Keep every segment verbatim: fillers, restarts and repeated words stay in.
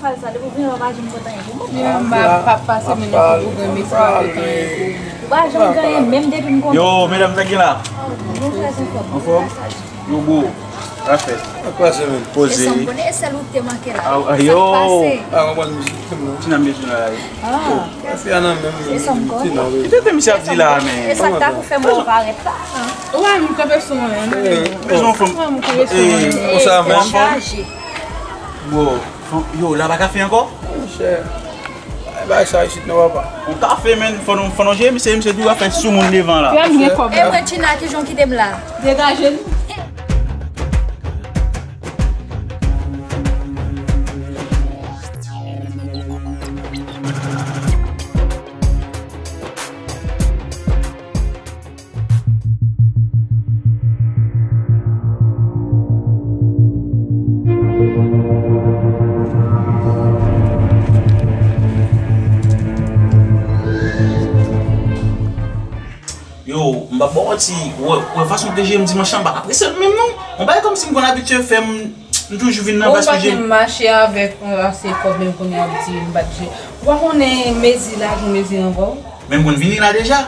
Sa, depi w vini la, w pa janm pote anyen pou mwen. Mwen, m pa, pa pase men nan pou granmesi pa pote anyen pou mwen. Ou pa janm gen anyen, menm depi m konn. Yo, medam, sa gen la? Nou trè anfòm. Anfòm? Yo, bro. Afè. Sa k pase, menm? Poze. E sa m konnen, e sèl ou k te manke la. Ah, ah, yo. Sa k pase? Ah, konprann mizik, non. Ti nan mizik la, wi. Ah. Afè a nan menm. E sa m konnen. Ki tete misye ap di la, men? E sa k ta pou fè mwen parèt la. Ou pa menm kanpe sou mwen, non. Bezwen fanm. Ou pa menm kanpe sou mwen. Konsa, menm. Chaje. Bro. Fanm, yo, la pa kafe ankò? Monchè, bay bagay sa isit non, papa. Yon kafe, men, fò nou, fò nou jere misye, misye toujou ap fè soumoun devan la. Fè m gen kòb. E mwen, China, kijan w kite m la? Degaje l. Yo, m p ap ba w manti, wè, wè fason w te jere m dimanch lan, m pa t apresye l menm non. On bagay kòmsi m konn abitye fè, m, m toujou vin nan paske je. Ou pa t menm mache avèk, euh, ase kòb menm kounye a ap di m pa t jere. Ou pa konnen mezi la gen mezi ankò? Men m konn vini la deja.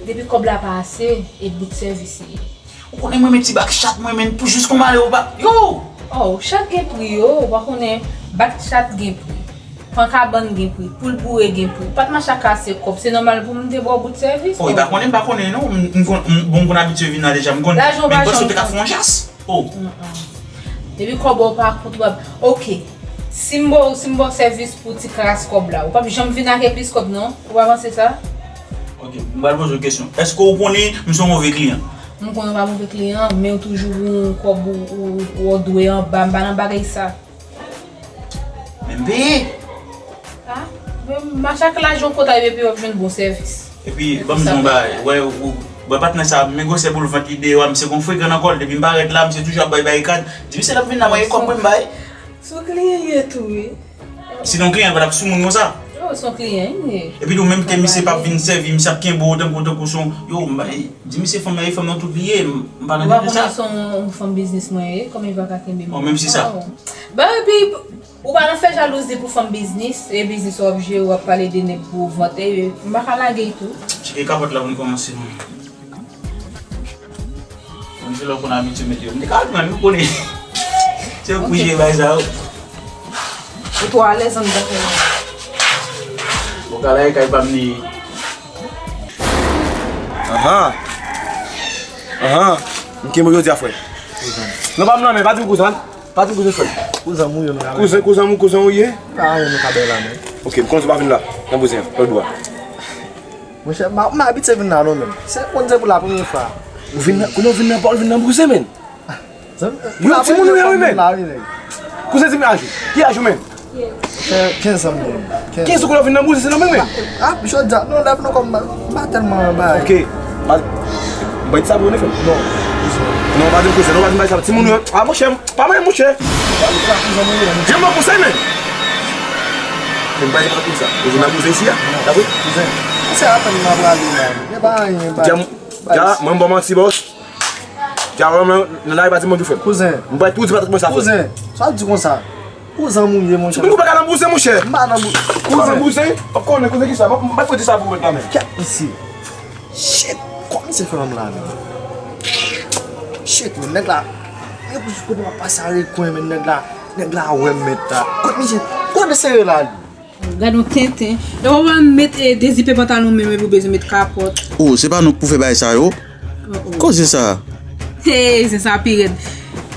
Depi kòb la pa ase, e bout sèvis li ye. Ou konnen mwen men ti bak chat mwen men pou jis kon male ou pa. Yo! Oh, chat gen pri yo, ou pa konnen bak chat gen pri. Pan kabann gen pri, poul boure gen pri. Ou pa t mache ak ase kòb, se nòmal pou m te ba w bout sèvis. Oh, li pa konnen, m pa konnen non. M, m, m, bon, m konn abitye vin la deja, m konn. Lajan w pa janm konn. Men m panse w te ka fè yon jas. Oh. Mm, mm. Depi kòb ou pa kont, w ap, oke. Si m ba w, si m ba w sèvis pou ti kras kòb la, ou p ap janm vin ak plis kòb non. Ou pa panse sa? Oke, m pral poze w kesyon. Èske w konnen m se yon move kliyan? M konnen w pa move kliyan, men w toujou gen yon kòb ou, ou, ou dwe anba, m pa nan bagay sa. Men m peye. Ha? Men mache ak lajan w konn ta epi w ap jwenn bon sèvis. Epi, ban m di w yon bagay, wè, ou, wè patnè sa, men gwosè boul vant li deyò a, misye gon frekan nan kò l, depi m parèt la, misye toujou ap bay barikad. Di misye l ap vin la, mwen gen kòb mwen m bay. Se yon kliyan li ye tou, wi. Si non kliyan, l pa t ap soumoun konsa. Oh, se yon kliyan li ye. Epi tou, menm ke misye p ap vin sèvi, misye ap kenbe w tankou, tankou se yon, yo, m bay, di misye fanm nan, e fanm nan tout li ye, m, m pa nan tande sa. Ou pa konnen se yon, yon fanm biznis mwen ye, kòman li pa ka kenbe m? Oh, menm si sa. Oh. Bon, epi, ou pa nan fè jalouzi pou fanm biznis, e biznis w ap jere, w ap pale de nèg gwo vant, e m pa ka lage l tou. Tcheke kapòt la pou n kòmanse non. Mwen se lè w konn abitye mete yo. M te ka al pran li, ou konnen. Se yo k pou jere bagay sa yo. Ou twò alèz anndan kay la. Bon, ka la e kay pa m li. Ahan. Ahan. M kenbe w jodi a, frè. Non, pa m nan men, pa di m kouzen. Pa di m kouzen, frè. Kouzen m ou ye, non. Kouzen, kouzen m ou, kouzen ou ye? Pa anyen nou ka bay la, men. Ok, m konnen w pa vin la. Nan bouzen an, lòt bò a. Monchè, m, m abitye vin la non, men. Se konn se pou la premye fwa. Ou vin nan, kounye w vin nan pa w vin nan bouzen, men. Yo, timoun ou ye, wi, men. Kouzen di m aj ou. Ki aj ou, men? Monchè, kenz an m gen. Kenz ou kounye w vin nan bouzen, se nan men, men. Ah, jodi a, non, lèv non, kòm m pa tèlman bay. Ok. M bay ti sa pou ou, frè m. Non. Non, pa di m kouzen, non, pa di m bay sa. Timoun yo, ah, monchè, pa mwen, monchè. Janm nan konsèy, men. Men bay sa pa kouzen. Ou vin nan kouzen isi a? Sa vre? Kouzen. Se apèn m ap prale la. E pa anyen, bay. Dja, mwen m ba w manti, bòs. Dja, mwen, nan lari pa di mwen tou, frè m. Kouzen. M bay tou di pa mwen sa, frè. Kouzen. Sa w di konsa? Kouzen m ou ye, monchè. Moun ou pa ka nan bouzen, monchè. M pa nan bou-, kouzen. Kouzen bouzen? Ou konnen kouzen ki sa? M pa fè di sa pou mwen, la, men. Kèt, mesye. Shit, kòman se fè m la, men? Shit, men nèg la, men pou kote m ap pase a rekwen, men nèg la, nèg la wè m mèt la. Kot misye, kot mesye la, li? Gad yon tenten. E w pa met, e, dezipe pantalon menm epi w bezwen met kapòt. Oh, se pa nou k pou fè bagay sa yo. Oh, oh. Koze sa. Hey, se sa pi rèd.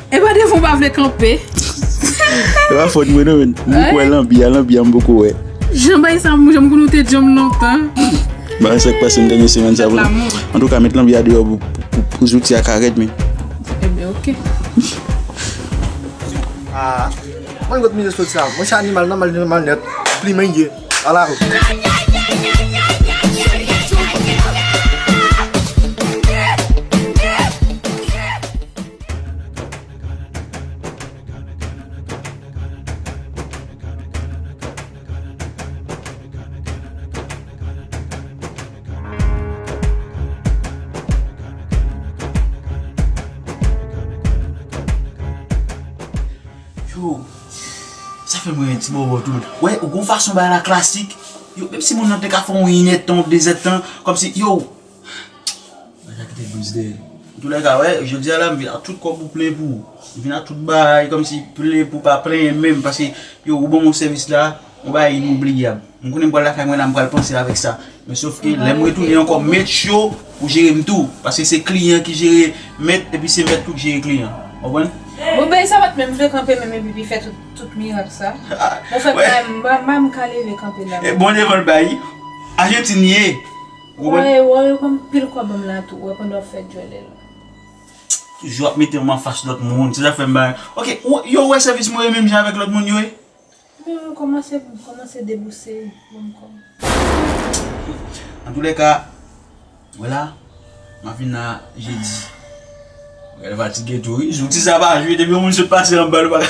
E pa devan w pa vle kanpe. E pa fòt mwen non, men. M poko wè lanbi a, lanbi a m poko wè. Jan bay sa, m, jan m konn ou te djanm lontan. Bagay sa k pase m dènye semèn sa, vre. Antouka, met lanbi a deyò pou, pou, pou zouti a ka rèd, men. Ebyen, oke. Ah, mwen kot misye soti la. Monchè, animal nan mal, animal nèt. Plimen ye. Ala. Yo, Sa fè m renmen ti bòbò tou. Wè, ou gon fason bagay la klasik. Yo, menm si moun nan te ka fè yon inèdtan, dezèdtan, kòmsi, yo. Bagay la kite buz dèyè. Antoulèka, wè, jodi a la, m vin ak tout kòb ou plen pou ou. M vin ak tout bagay, kòmsi plen pou pa plenyen menm, paske, yo, ou ban m yon sèvis la, yon bagay inoubliyab. M konnen m pral lakay mwen la, m pral panse avèk sa. Men sòf ke lè m retounen ankò, mèt yo pou jere m tou. Paske se kliyan ki jere mèt, epi se mèt tou ki jere kliyan. Konprann? Bon, bagay sa pa t menm vle kanpe menm epi li fè tout, tout mirak sa. Bon, fè pa m, pa m ka leve kanpe la. E bon devan l bay. Ajantin ye. Ou konprann? Wè, wè, yo konn pil kòb ban m la tou. Wè, pandan w ap fè djòlè la. Toujou ap mete m anfas lòt moun. Se sa fè m bay. Ok, ou, yo wè sèvis mwen yo menm jan avèk lòt moun yo ye? Men mwen kòmanse, kòmanse debouse, bon, m kòm. Antoulèka, wè la, m ap vin la jedi. Mwen fatige tou, wi. Zouti sa pa jwe, depi yon moun sot pase anba l, ou pa ka,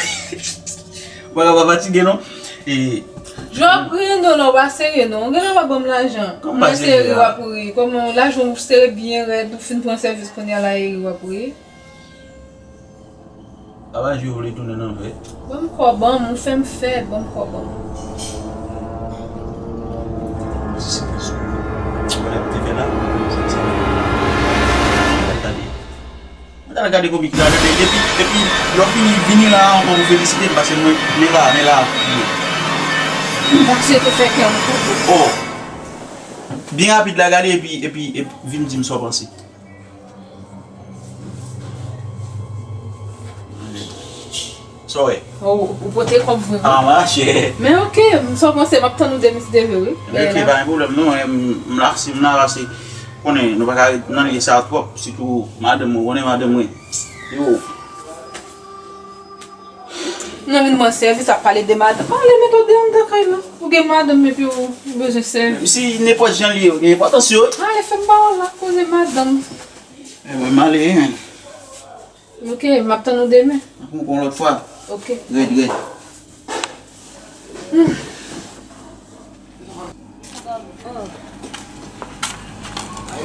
ou pa ka pa fatige, non. E Jan w ap ri non, la, w pa serye, non. Ou genlè pa ban m lajan. Kòman m pa serye, ri w ap ri. Kòman lajan w sere byen rèd, ou fin pran sèvis kounye a la, e ri w ap ri. Papa Jyo vle tounen nan vè. Ban m kòb an m, ou fè m fè, ban m kòb an m. Si se prizon. Mwen ap te fè la, se sa. Mwen t al gade. Mwen t al gade komik la, epi, epi, lè w fini, vini la ankò pou felisite m, paske mwen, men la, men la. M pase te fè kè m kontan. Oh! Byen rapid la, gade, epi, epi, epi vin di m sa w panse. Sa w wè? Oh, ou pote kòb vre, wi. Ah, machè. Men ok, m sa w panse, m ap tann ou demen si Dye vle, wi. Ok, pa gen pwoblèm, non. M, m la, si m la, pase, konnen, nou pa ka ret nan lye sa twòp, sitou madanm mwen, konnen madanm mwen. Yo. Nan vin pran sèvis, ap pale de madanm. Pale, met ou deyò anndan kay la. Ou gen madanm, epi ou, ou bezwen sèvis. Si nenpòt jan li ye, ou gen enpòtans yo. Ale, fè m ba w la, koze madanm. E mwen, m ale, wi, men. Ok, m ap tann ou demen. N ap rankontre yon lòt fwa. Ok. Rèd, rèd. Hmm.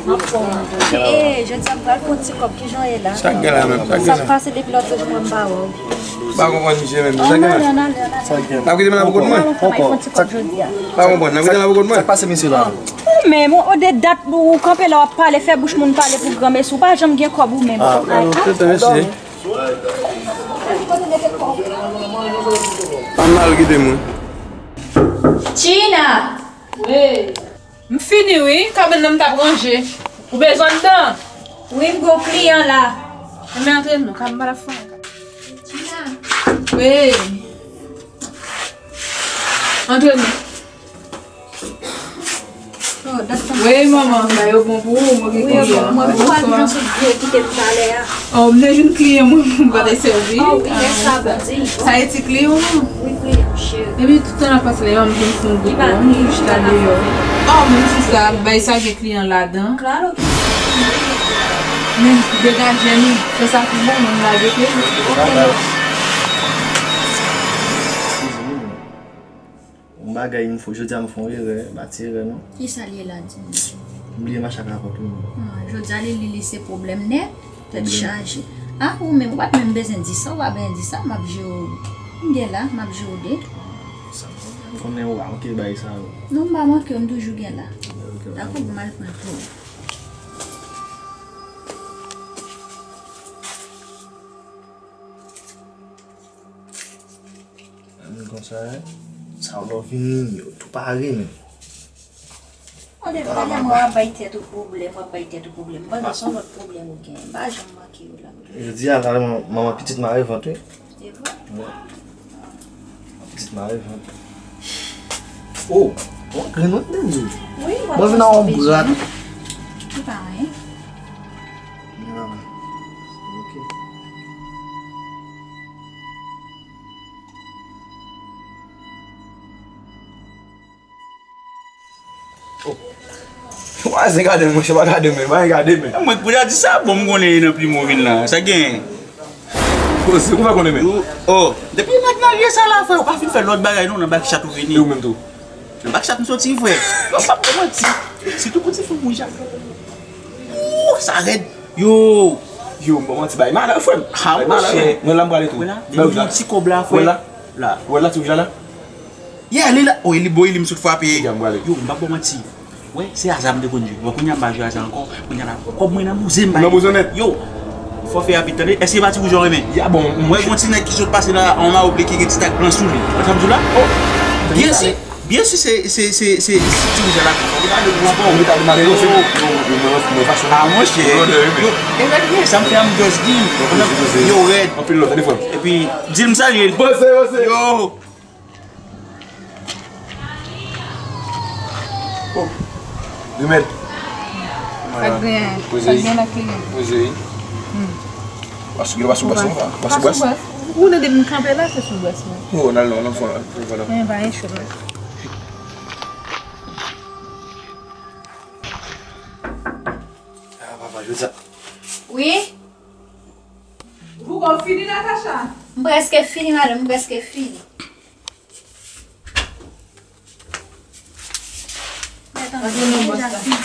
M ap fè w manje. E, jodi a m pral fè yon ti kòb, kijan w ye la? Sa k gen la menm? Sa k gen la? Sa k pase depi lòt jou m wè m pa wè w? M pa konprann misye menm. Sa k gen la? Ann ale, ann ale, ann ale. N ap kite m la pou kont mwen? Ann ale, ann ale, fè yon ti kòb jodi a. M pa konprann. N ap kite m la pou kont mwen? Sa k pase misye la? Ou menm, ou, ou de dat ou kanpe la w ap pale, fè bouch moun pale pou granmesi, ou pa janm gen kòb ou menm. Ah, ah, tenten mesye. Pa mal kite mwen. China! Wi. M fini wi, kabann nan m t ap ranje. Ou bezwen anndan? Wi, m gon kliyan la. Enben antre non, kabann pa t ap fè anyen. China! Wi. Antre non. Oh, dat sa. Wi, manman, bagay yo bon pou ou, mwen gen kontan. Wi, yo bon. Mwen pa t janm sou vye kite m talè a. Oh, m te jwenn kliyan mwen, mwen pa te sèvi. Oh, wi, lè sa bon di. Sa e ti kliyan ou non? Wi, kliyan m cheri. Epi tout tan n ap pase la, yo m vin fon gwo. Li pa, li chita deyò. Oh, mwen si sa, bay sa gen kliyan ladan. Klaro ki. Men degaje nou, fè sa pou mwen, mwen lage pye. Ok, non. Yon bagay m fè, jodi a m fè yon erè, m pa ti erè non. Kisa l ye la, di m? M bliye mache ak rapò tou non. Ah, jodi a li, li, li se pwoblèm nèt, tèt chaje. Ah, ou menm, ou pa t menm bezwen di sa, ou pa bezwen di sa, m ap jere w. M gen la, m ap jere w de. Sa m konnen ou pa manke bay sa yo. Non, m pa manke w, m toujou gen la. Dakò, bon, m al pran l pou ou. Konsa, sa w lè w vini, yo tou pare menm. Ou depi talè mwen w ap bay tèt ou pwoblèm, w ap bay tèt ou pwoblèm. Pandan se yon lòt pwoblèm ou genyen. M pa janm manke yo la. Jodi a la, manman pitit mare vant wi. Se vre? Wi. Pitit mare vant. Oh, bon, grenn mwen tande. Wi, w ap pran sa w bezwen. Li pa anyen. Li pa anyen. Ok. Oh. Wazen gade m, monchè, pa gade m, pa gade m. Mwen, pou ta di sa, bon, m konnen e nan plim ou vin la. Sa gen? Koze, ou pa konnen men. Oh, depi nèg nan lye sa la, frè, ou pa fin fè lòt bagay non, nan bak chat ou vini. E ou menm tou? Nan bak chat m soti, frè. Ou pa pran manti. Sitou pou ti fanm wouj la. Ooh, sa rèd. Yo. Yo, m pa manti, bay malè, frè m. Ha, bay malè, monchè. Mwen la, m prale tou. Mwen la, depi yon ti kòb la, frè. Mwen la. La. Ou wè l la, ti wouj la la? Yeah, li la. Oh, li bo, li m sot frape. Piga m prale. Yo, m pa ba w manti. Wè, se aza m te konn jwe. Bon, kounye a m pa jwe aza ankò. Kounye a la, kòb mwen nan bouzen m. Nan bouzen nèt. Yo, fò fè rapid tande. Èske se pa ti wouj ou renmen? Ya bon. Wè, gon ti nèg ki sot pase la, an mawo ble ki gen ti tak blan sou li. Wè sa m di w la? Oh. Byen si. Byen si se, se, se, se, se ti wouj la. Ou ta de bon bon. Ou ta de malere, se. Yo, yo, yo, mwen, mwen, mwen, fason. Ah, monchè. Yo, yo, yo. E rèd, byen, sa m fè a, m just di. Yo, rèd. Anpil love, tande frè m. Epi, di l m salye l. Yo. Oh. Remèd. Pa gen, pa gen la ki gen. Poze wi. Pas gen, pas sou bwès non, pas sou bwès. Ou konnen depi m kanpe la, se sou bwès mwen. Oh, n al non, nan fon la. Men pa gen cho non. Ah, papa, jodi a. Wi? Ou fini, Natacha? M prèske fini, madanm, m prèske fini. Mèt antre, Jasmine.